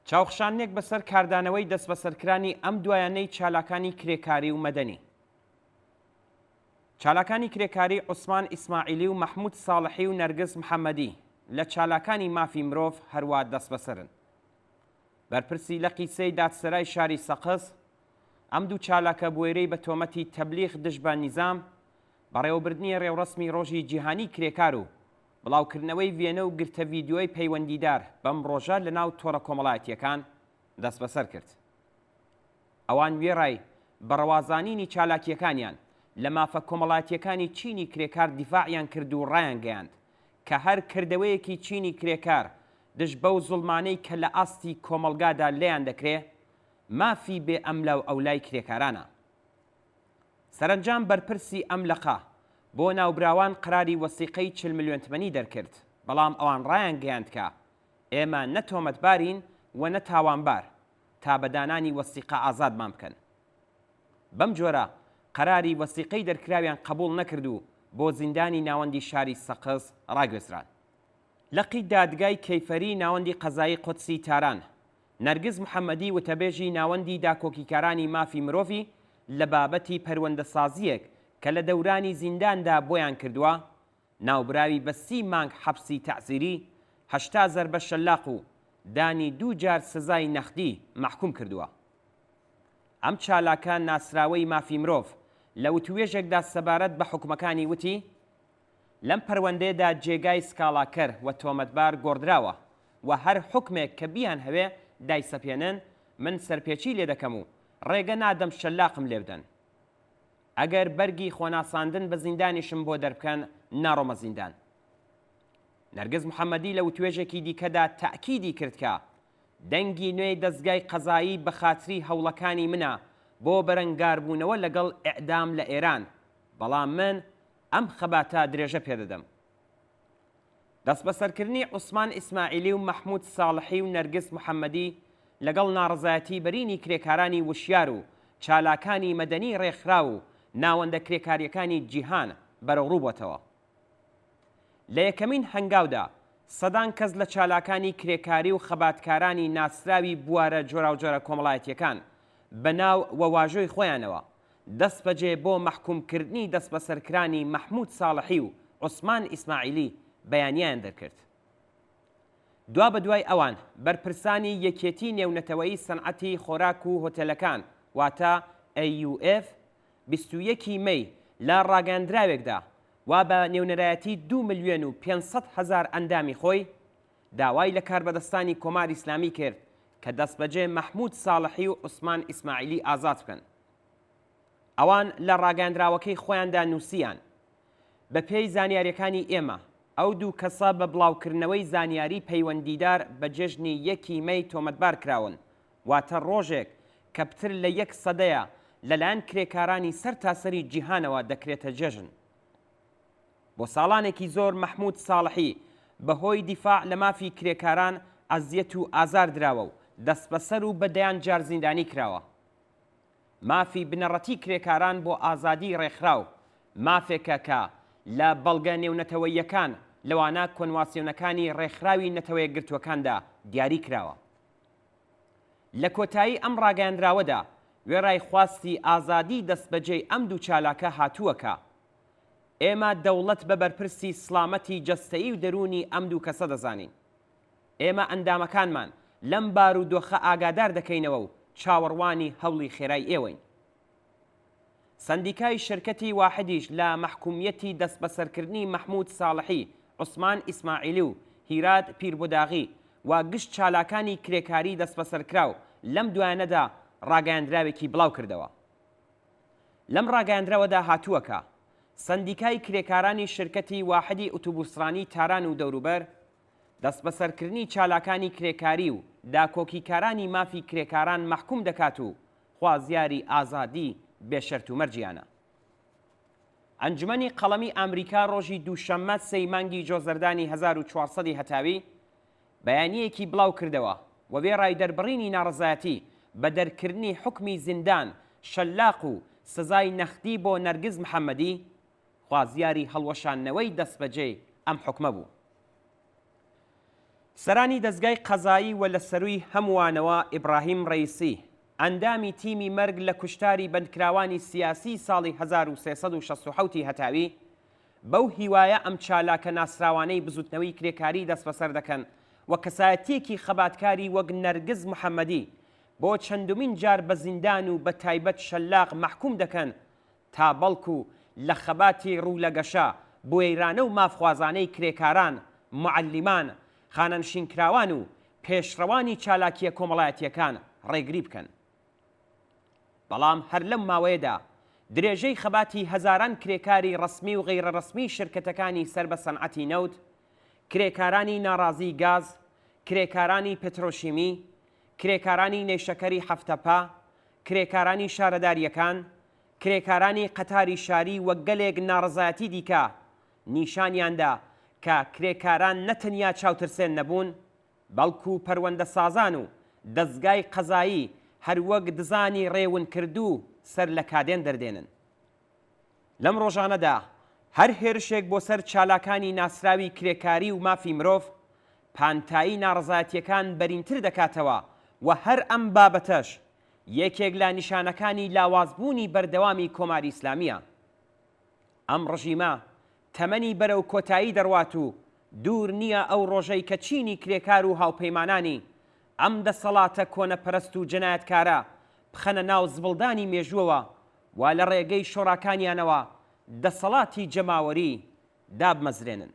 چاوخشاندنێک بەسەر کاردانەوەی دەستبەسەرکرانی ئەم دوایانەی چالاکانی کرێکاری و مەدەنی. چالاکانی کرێکاری عوسمان ئیسماعیلی و مەحموود ساڵحی و نەرگس محەمەدی لە چالاکانی مافی مرۆڤ هەروا دەستبەسەرن. بەرپرسی لقی سێی دادسەرای شاری سەقز، ئەم دوو چالاکە بوێرەی بە تۆمەتی تەبلیغ دژ بە نیزام، بەڕێوەبردنی ڕێوڕەسمی ڕۆژی جیهانیی کرێکار و بڵاوکردنەوەی وێنە و گرتە ڤیدیۆی پەیوەندیدار بەم ڕۆژە لەناو تۆڕە کۆمەڵایەتییەکان دەستبەسەر کرد. ئەوان وێڕای بە ڕەوازانینی چالاکییەکانیان، لە مافە کۆمەڵایەتییەکانی چینی کرێکار دیفاعیان کرد و ڕایانگەیاند کە هەر کردەوەیەکی چینی کرێکار دژ بەو زوڵمانەی کە لە ئاستی کۆمەڵگادا لێیان دەکرێ، مافی بێ ئەملاوئەولای کرێکارانە. سەرەنجام بەرپرسی ئەم لقە بۆ ناوبراوان قەراری وەسیقەی 40 ملیۆن تمەنی دەرکرد، بەڵام ئەوان ڕایانگەیاند کە ئێمە نە تۆمەتبارین و نە تاوانبار تا بە دانانی وەسیقە ئازادمان بکەن. بەم جۆرە قەراری وەسیقەی دەرکراویان قەبووڵ نەکرد و بۆ زیندانی ناوەندی شاری سەقز ڕاگوێزران. لقی دادگای کەیفەریی ناوەندی قەزایی قودسی تاران، نەرگس محەمەدی وتەبێژی ناوەندی داکۆکیکارانی مافی مرۆڤی لە بابەتی پەروەندەسازییەک کە لە دەورانی زینداندا بۆیان کردووە، ناوبراوی بە سی مانگ حەپسی تەعزیری، 80 زەربە شەلاق و دانی دوو جار سزای نەخدی مەحکووم کردووە. ئەم چالاکە ناسراوەی مافی مرۆڤ لە وتووێژێکدا سەبارەت بە حوکمەکانی وتی، لەم پەروەندەیەدا جێگای سکاڵاکەر و تۆمەتبار گۆڕدراوە و هەر حوکمێک کە بیانهەوێ دایسەپێنن، من سەرپێچی لێ دەکەم و ڕێگە نادەم شەلاقم لێ بدەن. ئەگەر بەرگی خۆناساندن بە زیندانیشم بۆ دەربکەن، ناڕۆمە زیندان. نەرگس محەمەدی لە وتوێژێکی دیکەدا تەئکیدی کرد کە، دەنگی نوێی دەزگای قەزایی بە خاتری هەوڵەکانی منە بۆ بەرەنگاربوونەوە لەگەڵ ئێعدام لە ئێران، بەڵام من ئەم خەباتە درێژە پێدەدەم. دەستبەسەرکردنی عوسمان ئیسماعیلی و مەحموود ساڵحی و نەرگس محەمەدی لەگەڵ ناڕەزایەتی بەرینی کرێکارانی وشیار و چالاکانی مەدەنی ڕێکخراو و ناوەندە کرێکارییەکانی جیهان بەرەوڕوو بۆتەوە. لە یەکەمین هەنگاودا سەدان کەس لە چالاکانی کرێکاری و خەباتکارانی ناسراوی بوارە جۆراوجۆرە کۆمەڵایەتییەکان بە ناو و واژۆی خۆیانەوە دەستبەجێ بۆ مەحکوومکردنی دەستبەسەرکرانی مەحموود ساڵحی و عوسمان ئیسماعیلی بەیانییەیان دەرکرد. دوابەدوای ئەوان بەرپرسانی یەکێتی نێونەتەوەیی سەنعەتی خۆراک و هۆتێلەکان واتە AUF 21 ی مەی لە ڕاگەیاندراوێکدا وا بە نێونەرایەتی دوو ملیۆن و 500 هەزار ئەندامی خۆی داوای لە کاربەدەستانی کۆماری ئیسلامی کرد کە دەستبەجێ مەحموود ساڵحی و عوسمان ئیسماعیلی ئازاد بکەن. ئەوان لە ڕاگەیاندراوەکەی خۆیاندا نووسیان، بەپێی زانیارییەکانی ئێمە، ئەو دوو کەسە بە بڵاوکردنەوەی زانیاری پەیوەندیدار بە جێژنی یەکی مەی تۆمەتبار کراون، واتە ڕۆژێک کە پتر لە یەک سەدەیە لەلایەن کرێکارانی سەرتاسەری جیهانەوە دەکرێتە جێژن. بۆ ساڵانێکی زۆر مەحموود ساڵحی بەهۆی دیفاع لە مافی کرێکاران ئەزیەت و ئازار دراوە و دەستبەسەر و بە دەیان جار زیندانی کراوە. مافی بنەڕەتی کرێکاران بۆ ئازادیی ڕێکخراو، مافێکە کە لە بەڵگە نێونەتەوەییەکان، لەوانە کۆنواسیۆنەکانی ڕێکخراوی نەتەوەیەکگرتووەکاندا دیاری کراوە. لە کۆتایی ئەم ڕاگەیاندراوەدا، وێڕای خواستی ئازادیی دەستبەجێی ئەم دوو چالاکە هاتووە کە، ئێمە دەوڵەت بە بەرپرسی سڵامەتی جەستەیی و دەروونی ئەم دوو کەسە دەزانین. ئێمە ئەندامەکانمان لەم بارودۆخە ئاگادار دەکەینەوە و چاوەڕوانی هەوڵی خێرای ئێوەین. سەندیکای شرکەتی واحدیش لە مەحکومیەتی دەستبەسەرکردنی مەحمود ساڵحی، عوسمان ئیسماعیلی و هیراد پیربوداغی و گشت چالاکانی کرێکاری دەستبەسەرکراو لەم دوایانەدا ڕاگەیاندراوێکی بڵاوکردەوە. لەم ڕاگەیاندراوەدا هاتووە کە، سەندیکای کرێکارانی شرکەتی واحدی ئوتوبوسڕانی تاران و دەوروبەر، دەستبەسەرکردنی چالاکانی کرێکاری و داکۆکیکارانی مافی کرێکاران مەحکوم دەکات و خوازیاری ئازادی بێ شەرت و مەرجیانە. ئەنجومەنی قەڵەمی ئامریکا ڕۆژی دووشەممە سێی مانگی جۆزەردانی 1400 ی هەتاوی بەیانییەکی بڵاو کردەوە و وێڕای دەربڕینی ناڕەزایەتی بە دەرکردنی حوکمی زیندان، شەلاق و سزای نەخدی بۆ نەرگز محەممەدی، خوازیاری هەڵوەشاندنەوەی دەستبەجێی ئەم حوکمە بوو. سەرانی دەزگای قەزایی و لە سەرووی هەمووانەوە ئیبڕاهیم ڕەیسی، ئەندامی تیمی مەرگ لە کوشتاری بەندکراوانی سیاسیی ساڵی 1367 ی هەتاوی، بەو هیوایە ئەم چالاکە ناسراوانەی بزووتنەوەی کرێکاری دەستبەسەر دەکەن و کەسایەتییەکی خەباتکاری وەک نەرگز محەمەدی بۆ چەندمین جار بە زیندان و بە تایبەت شەلاق مەحکووم دەکەن تا بەڵکو لە خەباتی ڕوو لە گەشە، بوێرانە و مافخوازانەی کرێکاران، موعەلیمان، خانەنشینکراوان و پێشڕەوانی چالاکییە کۆمەڵایەتییەکان ڕێگری بکەن. بەڵام هەر لەم ماوەیەدا درێژەی خەباتی هەزاران کرێکاری ڕەسمی و غەیرەڕەسمی شرکەتەکانی سەر بە سەنعەتی نەوت، کرێکارانی ناڕازیی گاز، کرێکارانی پترۆشیمی، کرێکارانی نەیشەکەری هەفتەپە، کرێکارانی شارەدارییەکان، کرێکارانی قەتاری شاری و گەلێک ناڕەزایەتی دیکە نیشانیان دا کە کرێکاران نە تەنیا چاوترسێن نەبوون، بەڵکوو پەروەندەسازان و دەزگای قەزایی هەر وەک دزانی ڕێ ونکردوو سەر لە کادێن دەردێنن. لەم ڕۆژانەدا هەر هێرشێک بۆ سەر چالاکانی ناسراوی کرێکاری و مافی مرۆڤ، پانتایی ناڕەزایەتییەکان بەرینتر دەکاتەوە و هەر ئەم بابەتەش یەکێک لە نیشانەکانی لاوازبوونی بەردەوامی کۆماری ئیسلامییە. ئەم ڕژیمە تەمەنی بەرەو کۆتایی دەڕوات و دوور نییە ئەو ڕۆژەی کە چینی کرێکار و هاوپەیمانانی ئەم دەسەڵاتە کۆنەپەرست و جەنایەتکارە بخەنە ناو زبڵدانی مێژووەوە و لە ڕێگەی شۆڕاکانیانەوە دەسەڵاتی جەماوەری دابمەزرێنن.